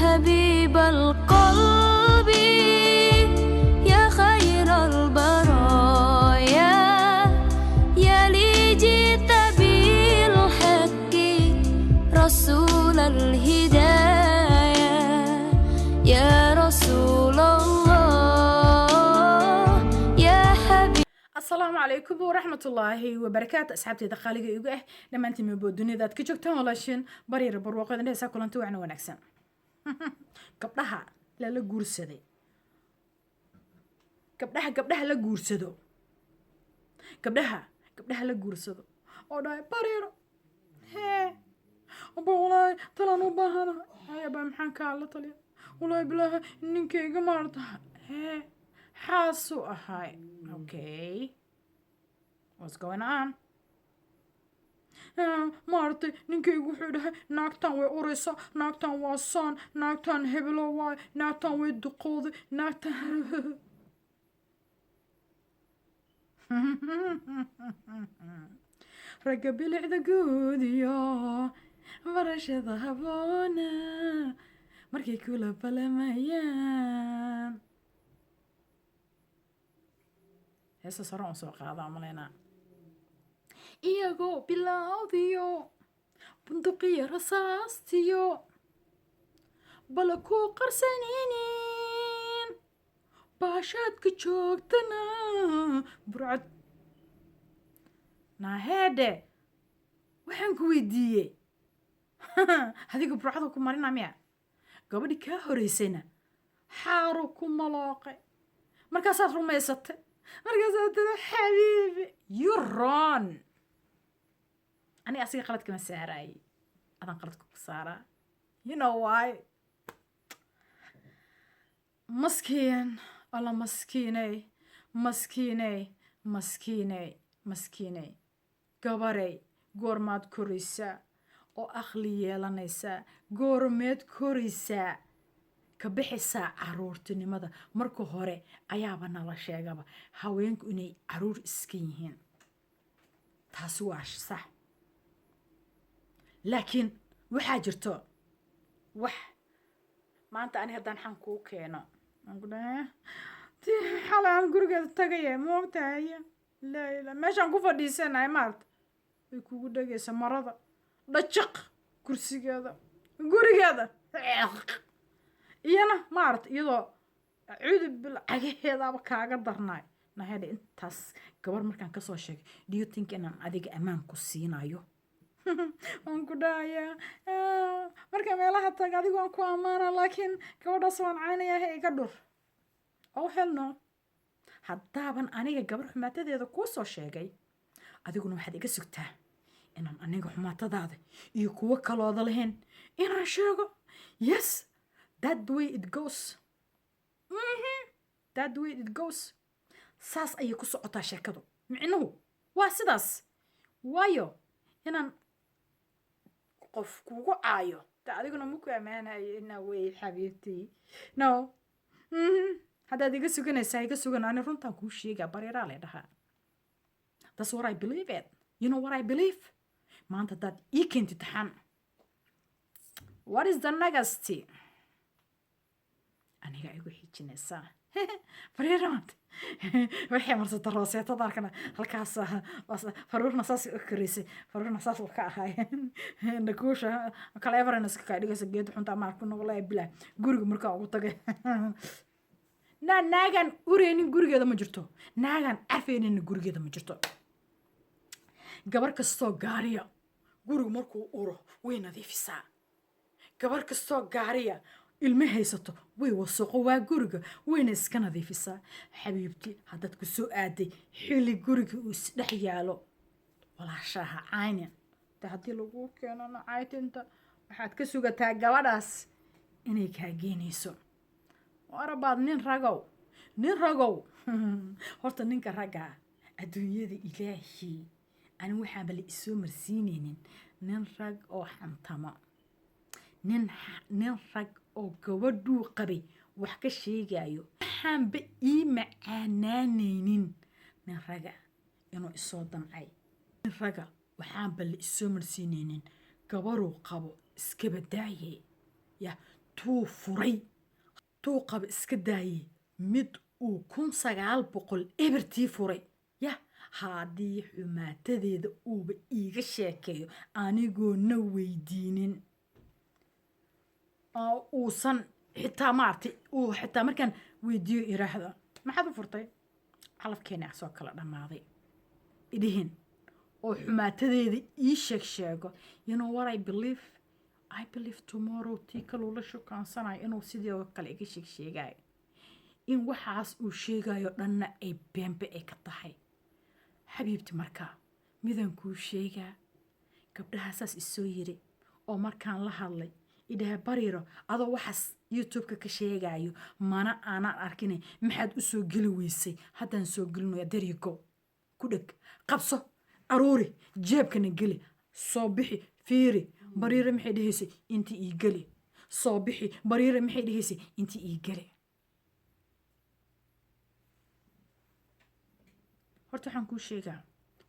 حبيب القلب، يا خير البرايا، يا لي جئت بالحق رسول الهداية، يا رسول الله، يا حبيب. Asalaamu calaykum waraxmatullaahi wabarakaatu, asxaabteyda qaaliga igu ah dhammaantiin mabo dunida aad ka joogtaan, walaashin Baryar Barwaaqodan dheheysaa. Kulanti wacna wanaagsan. Gabdhaha lala guursaday, gabdhaha gabdhaha la guursado, gabdhaha gabdhaha la guursado oo dhahay: "Baryaro hee aba, walaahi talaan u baahana." Hay abaa, maxaan kaa la taliya? "Walaahi bilaahi, ninkayga maarata hee xaasu ahay." Okay, what's going on? "Maaragtay, ninkaygu wuxuu dhahay naagtan way uraysa, naagtan waa saan, naagtan hebelo waay, naagtan way duqooday, naagtan." Ragga bilicda guudiyo barashada haboona markay kula balamayaan, heesa sare on soo qaada malaynaa, iyagoo bilawdiyo bunduqiyo rasaastiyo bala ku qarsanaynin, baashaadka joogtana burcad. Naaheedhe, waxaan ku weydiiyey, adiga burcada ku marina miya? Gabadhi kaa horeysayna xaaru ku malooqay, markaasaad rumaysatay, markaasaad tiri: "Xabiibi, you wrong." Aniga asiga qalad kama saaraayey, adaan qaladka ku saaraa. You know why? Maskiin alla, maskiiney, maskiiney, maskiiney, maskiiney gabarey, goormaad koraysaa oo aqli yeelanaysaa? Goormeed koraysaa, ka bixaysaa caruurtinimada? Marka hore ayaaba nala sheegaba haweenku inay caruur iska yihiin, taasi waa sax, laakiin waxaa jirto wax maanta ani haddaan xan kuu keeno aan ku dhahay ti xalay aan gurigeeda tagaya, ma ogtahay? Laa ilaa meeshaan ku fadhiisanahay maarata, way kugu dhegaysa marada dhajaq, kursigeeda, gurigeeda iyana maarata, iyadoo acuudu bil cagaheedaaba kaaga darnaay. Nahedhe, intaas gabar markaan kasoo sheegay, do you think inaan adiga ammaan ku siinayo? Waan ku dhahayaa marka meelaha taga adigu waan ku ammaana, laakiin gabadhaas waan caynayaa. He, iga dhur. Oh hell no. Haddaaban aniga gabar xumaatadeeda kuu soo sheegay, adiguna waxaad iga sugtaa inaan aniga xumaatadaada iyo kuwo kalooda lahayn inaan sheego. Yes, that the way it goes. That the way it goes. Saas ayay ku socotaa sheekadu, micnuhu waa sidaas. Waayo, inaan qof kugu caayo de adiguna maku ammaanayo ina wey xabiibtii. No, haddaad iga suganaysaa, iga sugan. Ani runtaan kuu sheegaa, Bareeraa lay dhahaa. That's what I believe it. You know what I believe? Maanta haddaad ii keentid taxan, what is the next? Aniga igu xijinaysaa, Bareera. Maanta waxay marsata rooseetada arkana halkaas, faruurna saas u koraysay, faruurna saas u ka ahay, nakuusha kale everna iska kaa dhigaysa geed xunta maarku noqolaya bilaa guriga markaa ugu tagay. Naa, naagaan ureynin gurigeeda ma jirto, naagaan carfeynina gurigeeda ma jirto. Gabar kastoo gaariya gurigu markuu uro way nadiifisaa. Gabar kastoo gaariya ilmo haysato way wasaqo waa guriga, wayna iska nadiifisaa. Xabiibti, haddaad ku soo aaday xilli guriga uu isdhex yaalo, walaashaha caynin de. Haddii lagu keenona caytinta, waxaad ka sugataa gabadhaas inay kaa geenayso. Warabaad nin ragow, nin ragow. Horta ninka raggaa adduunyada ilaahii, ani waxaaba la isoo marsiinaynin nin rag oo xantamo, nin rag oo gabadhuu qabay wax ka sheegayo, waxaanba ii macaanaanaynin nin raga inuu isoo damcay. Nin raga waxaanba la isoo marsiinaynin gabaruu qabo iskaba daaye ya. Tuu furay, tuu qaba iska daayey, mid uu 1900 ebertii furay yah, haddii xumaatadeeda uuba iiga sheekeeyo anigoona weydiinin oo uusan xitaa maaragtay uu xitaa markaan weydiiyo iraahdo, "Maxaad u furtay?" Calafkeena soo kala dhammaaday idhihin oo xumaatadeeda ii sheeg sheego. You know what I believe? I believe tomorrow tii kaluu la shukaansanayo inuu sidii oo kale iga sheeg sheegayo, in waxaas uu sheegayo dhanna ay beenbe ay ka tahay. Xabiibti, markaa midaan kuu sheegaa, gabdhaha saas isoo yiri oo markaan la hadlay idhaha, "Bariiro, adoo waxaas YouTube-ka ka sheegayo mana aanaan arkine, maxaad u soo geli weysay?" Haddaan soo gelinaya. There you go. Ku dheg, qabso, aruuri, jeebkana geli, soo bixi, fiiri. Bariire maxay dhehaysay? Inti ii geli, soo bixi. Bariire maxay dhehaysay? Inti ii geli. Horta waxaan kuu sheegaa,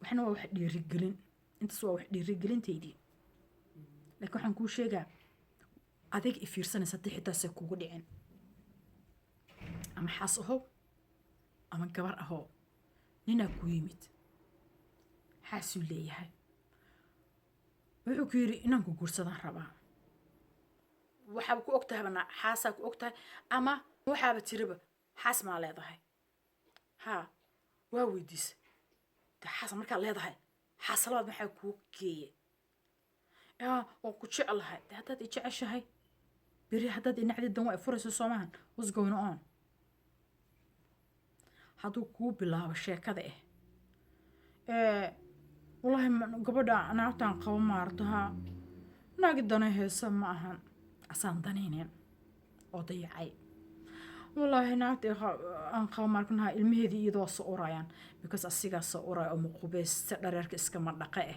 waxna waa wax dhiirigelin, intaas waa wax dhiirigelintaydii, laakiin waxaan kuu sheegaa, adig i fiirsanaysa, haddii xitaasay kugu dhicin, ama xaas ahow ama gabar ahow, ninaa kuu yimid, xaasuu leeyahay, wuxuu ku yidhi, "Inaan ku guursadaan rabaa." Waxaaba ku og tahayba xaasaa ku og tahay, ama waxaaba tiriba, "Xaas maa leedahay?" Haa, waa weydiisay. De xaas markaa leedahay, xaas labaad maxaa kuu geeye? Yaa waan ku jeclahay. De haddaad i jeceshahay, beri haddaad inacdi dan waa i furayso, soomahan? What's going on? Hadduu kuu bilaabo sheekada "Wallaahi gabadha naagtaan qabo maartaha naagi dana heesa ma ahan, asaan danaynin oo dayacay, wallaahi naagta aan qabo maarkanaha ilmaheedii iyadoo soo urayaan," because asigaa soo uraya oo muqubeysta, dhareerka iskama dhaqe.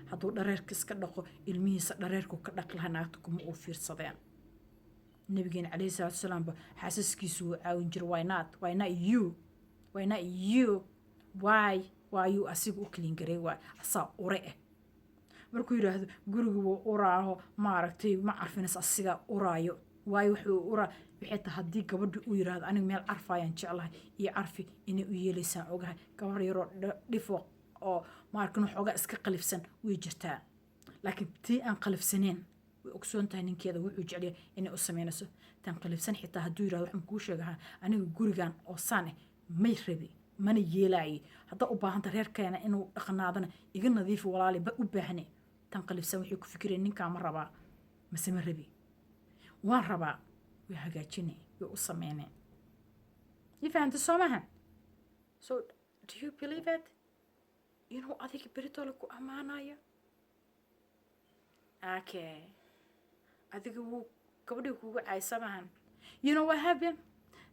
Hadduu dhareerka iska dhaqo, ilmihiisa dhareerku ka dhaqi lahaa, naagta kuma uu fiirsadeen. Nabigeena calayhi salaatu wasalaam ba xaasaskiisu wuu caawin jiray. Why not? Why not you? Why not you? Why waayuu asiga u clean garay? Waay asaa ure markuu yidhaahdo guriga wuu uraaho, maaragtay, ma carfinas, asigaa uraayo. Waayo wuxuu uraa waxay tahay, haddii gabadhi uu yidhaahdo, "Aniga meel carfaayaan jeclahay iyo carfi," inay u yeelaysaan ogahay. Gabar yaroo dhifo oo maarkan waxoogaa iska qalifsan way jirtaa, laakiin tii aan qalifsaneen way ogsoon tahay ninkeeda wuxuu jecelyahay inay u sameynayso. Tan qalifsan xitaa hadduu yidhahdo, "Waxaan kuu sheegahaa, aniga gurigan oo saan may rabi, mana yeelaaye, haddaa u baahanta reerkeena inuu dhaqnaadana iga nadiifi, walaali ba u baahne," tan qalifsan waxay ku fikireen, "Ninkaa ma rabaa mase ma rabi? Waan rabaa." Way hagaajine, way u sameyneen. You fahamta, soo maha? So do you believe it inuu adiga beritoola ku ammaanayo? Okay, adiga wuu gabadhii kugu caysamahan. You know what happened?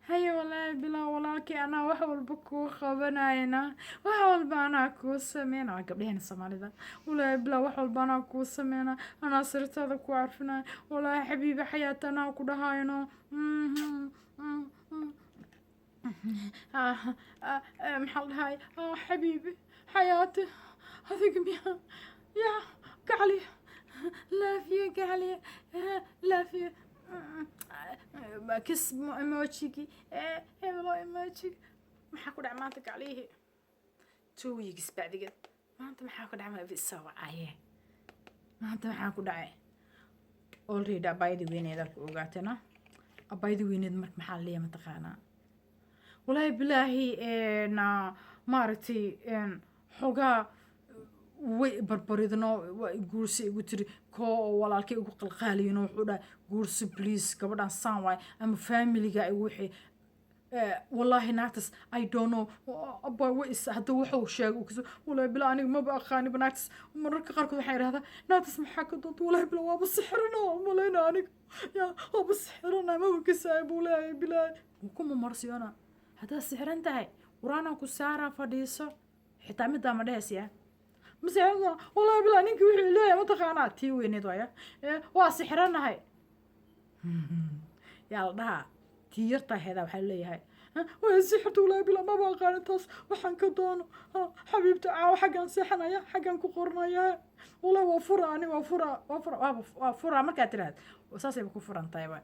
"Haye, walaahi bilaa walaalkii, anaa wax walba kuu qabanayna, wax walba anaa kuu sameyna." Waa gabdhaheena Soomaalida. "Walaahi bilaa, wax walba anaa kuu sameyna, anaa sirtaada ku carfinaya, walaahi xabiibi xayaata anaa ku dhahayno." Maxaa la dhahay? "Xabiibi xayaati, adiga miya ya gacali, love you gacali, love you." Kiss emojigi, hebelo emojigi. Maxaa ku dhac maanta gaclihii? 2 weeks bacdigeed, maanta maxaa ku dhacay? Ma isoo wacaye? Maanta maxaa ku dhacay? Already abaayadii weyneeda ku ogaatena. Abaayadii weyneed marka maxaa leeyahay mataqaanaa? "Walaahi bilaahi, na maaragtay, xoogaa way barbaridno, waa guursi igu tiri, koo oo walaalkay igu qalqaaliyino, wuxuu dhahay, 'Guursi please gabadhan, saan waay ama familiga igu wixii.' Wallaahi naagtas I don't know, abaa way is hadda wuxuu sheegay kaso, wallaahi bilaa aniga maba aqaaniba naagtas. Mararka qaarkood waxaan idhahdaa, naagtas maxaa ka doonta? Wallaahi bilaa waaba sixirana malayna aniga, ya waaba sixirana, maba kasaay," buu leeyahay. Bilaahi kuma marsiyona haddaad sixiran tahay, qur-aanaan ku saaraa, fadhiiso. Xitaa midaa ma dhehaysiya mase? Wallaahi bilaa ninkii wuxuu leeyahay mataqaanaa, tii weyneed waaya, "Waa sixiranahay." Yaa la dhahaa? Tii yartaa heedaa waxaa leeyahay, "Way sixirta, wallaahi bilaa maba aqaanin taas waxaan ka doono. Xabiibta, caawa xaggaan seexanaya, xaggaan ku qoranaya, wallahi waa fura, ani waa fura, waa fura, waa fura." Markaad tiraahd saasayba ku furan tahay ba.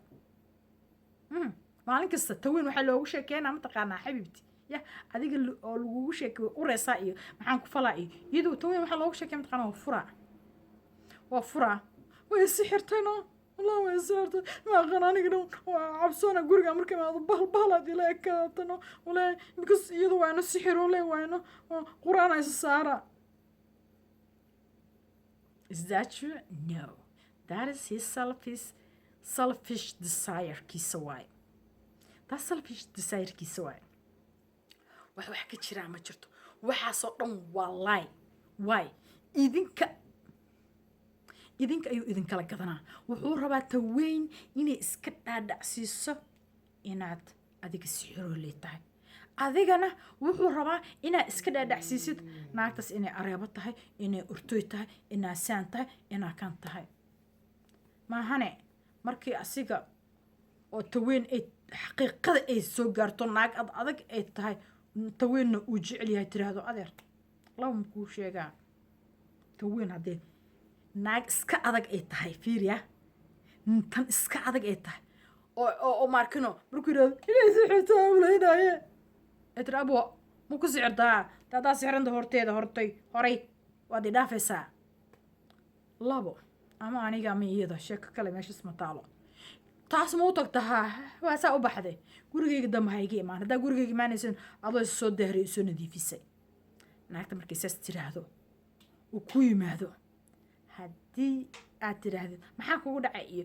Maalin kasta taweyn waxaa loogu sheekeynaa, mataqaanaa, xabiibti ya adiga oo lagugu sheekay ureysaa iyo maxaan ku falaa iyo iyadoo taweyn waxaa loogu sheekay, mataqaanaa, waa furaa, waa furaa, way sixirtayno, wallah way sixirtay. Ma aqaan aniga dhan waa cabsoona guriga marka imaado, bahal bahalaad ila ekaatano walaahi, because iyadu waana sixiro le, waana Qur-aan isa saara. Is that true? No, that is his selfish desire kiisa waaye. That's selfish desire kiisa waaye. Wax ka jiraa ma jirto. Waxaasoo dhan waa lie. Why? Idinka ayuu idinkala gadanaa. Wuxuu rabaa taweyn inay iska dhaadhacsiiso inaad adiga sixirooley tahay. Adigana wuxuu rabaa inaad iska dhaadhacsiisid naagtaas inay areebo tahay, inay urtoy tahay, inaa saan tahay, inaa kan tahay. Maahane markii asiga oo taweyn ay xaqiiqada ay soo gaarto, naag ad adag ay tahay, taweynna uu jecel yahay, tiraahdo, "Adeer, laba ma kuu sheegaa?" Taweyn haddee naag iska adag ay tahay, fiiriya, tan iska adag ay tahay oo maarkino markuu yidhahdo inay sixirtaa umalaynaaye, ay tiri, "Abo, ma ku sixirtaa? Haddaa sixiranta horteeda hortay horay waad i dhaafaysaa." Labo, ama aniga ama iyada, sheeko kale meeshas ma taalo. Taas ma u tagta? Haa, waa saa u baxday. Gurigayga dambe ha iga imaan. Haddaa gurigayga imaanaysan, adoo is soo dahriy, soo nadiifisay. Naagta markay saas tiraahdo uu ku yimaado, haddii aad tidhaahdid, "Maxaa kugu dhacay?" iyo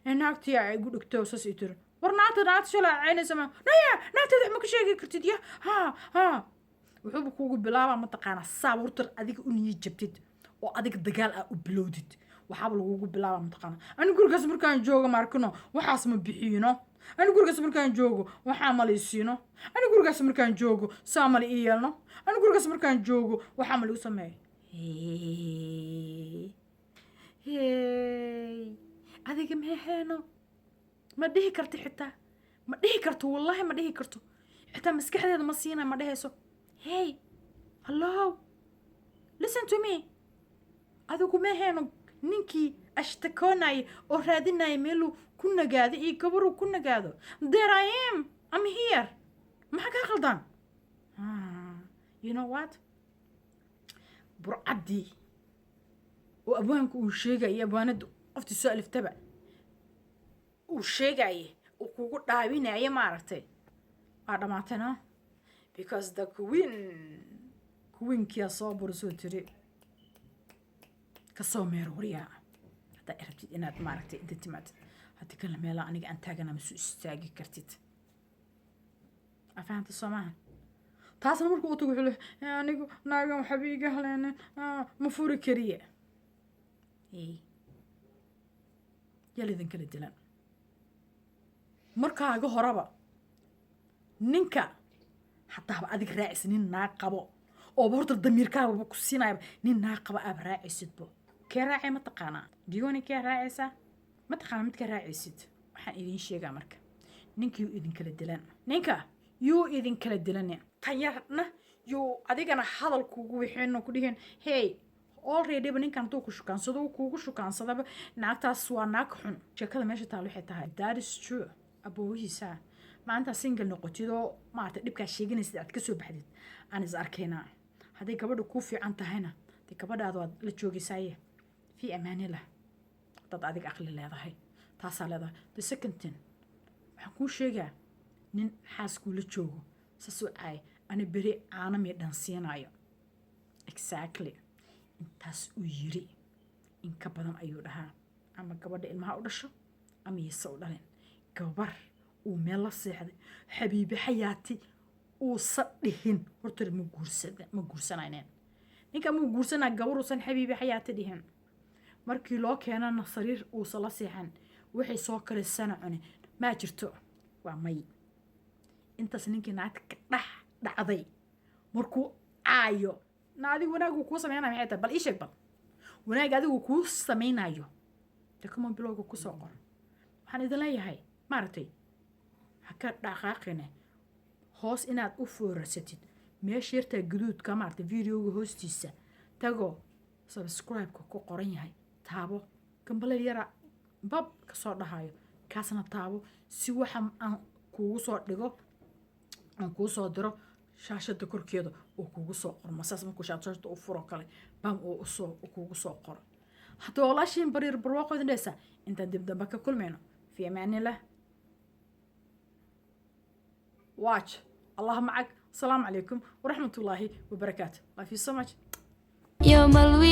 "Naagtii ay igu dhigto saas i tiri." "War naagta shalay caynaysa ma naya? Naagteeda wax ma ka sheegi kartid ya?" Ha ha, wuxuuba kugu bilaabaa, mataqaanaa, saab horta adiga u niyi jabtid oo adiga dagaal ah u bilowdid. Waxaaba lagugu bilaabaa, mataqaana, "Ani gurigaas markaan joogo, maarkino, waxaas ma bixiyino. Ani gurigaas markaan joogo, waxaa mala isiino. Ani gurigaas markaan joogo, saa mala ii yeelno. Ani gurigaas markaan joogo, waxaa ma ligu sameeyo." Hey hey, adiga meheeno ma dhihi karto, xitaa ma dhihi karto, wallahi ma dhihi karto, xitaa maskaxdeeda ma siina, ma dhehayso, "Hey, hello, listen to me." Adigu meheeno ninkii ashtakoonaya oo raadinaya meeluu ku nagaado iyo gabaruu ku nagaado. There I am, I'm here. Maxaa kaa qaldan? You know what, burcaddii oo abwaanku uu sheegaya, abwaanada qoftii soo aliftaba uu sheegaye, uu kugu dhaawinaya, maaragtay, waa dhamaatay, no? Because the queen, queenkiyaa soo bursoo tiri, kasoo meer waryaa. Haddaa rabtid inaad, maaragtay, inta timaadid, haddii kale meelaa aniga aan taagana ma soo istaagi kartid. Afahanta soo maaha? Taasna markuu u tago wuxuu leeyahay, "Anigu naagan waxba iga haleenin, ma furi kariye." Hey, yal idin kala dilan. Markaaga horeba ninka haddaaba adig raacaysa nin naag qabo ooba horta damiirkaagaba ku siinayaba, nin naag qabo aaba raacaysidbo, kee raacay, ma taqaanaa? Digooni kee raacaysaa, ma taqaanaa? Mid ka raacaysid waxaan idiin sheegaa marka, ninkii idinkala dilan, ninka yuu idinkala dilanin. Tan yarna yuu adigana hadal kugu wixin ku dhihin. Hey, alreadyba ninkan hadduu ku shukaansado, uu kuugu shukaansadaba, naagtaas waa naag xun. Sheekada meesha taal waxay tahay, that is true, aboowihiisa, maalintaa single noqotid oo maarata dhibkaa sheeganaysid aad kasoo baxdid, aan is arkaynaa. Hadday gabadha kuu fiican tahayna, dee gabadhaada waad la joogaysaaye, fii amaanillah. Haddaad adiga aqli leedahay, taasaa leedahay. The second thing waxaan kuu sheegaa, nin xaaskuu la joogo saasuu caay, ani beri caano mii dhan siinayo. Exactly intaas uu yiri in ka badan ayuu dhahaa, ama gabadha ilmaha u dhasho ama yise u dhalin. Gabar uu meel la seexday, xabiibi xayaati uusa dhihin, horta ma guursada, ma guursanaynen. Ninka muu guursanaa gabar uusan xabiibi xayaati dhihin? Markii loo keenana sariir uusa la seexan, waxay soo karisana cune, maa jirto? Waa may. Intaas ninkii naagta ka dhex dhacday markuu caayo na, adigu wanaagu kuu sameynaya maxay tahay? Bal ii sheeg, bal wanaag adigu kuu sameynayo dee comment belowga kusoo qor. Waxaan idin leeyahay, maaragtay, ha ka dhaqaaqine, hoos inaad u foorarsatid meesha yartaa guduudka, maaragtay, videoga hoostiisa tagoo subscribe-ka ku qoran yahay, taabo, gambaleel yara bab kasoo dhahayo. Kaasna taabo si waxa aan kuugu soo dhigo, aan kuu soo diro, shaashada korkeeda uu kugu soo qormo. Saas markuu shaashada u furo kale, bam, uu usoo kugu soo qoro. Haddaba walaashiin Bariir Barwaaqo idin dhehaysa, intaan dib dambe ka kulmayno, fi amaanillah, watch Allah macag. Asalaamu calaykum waraxmatullaahi wabarakaatu. Love you so much. يوم الوداع.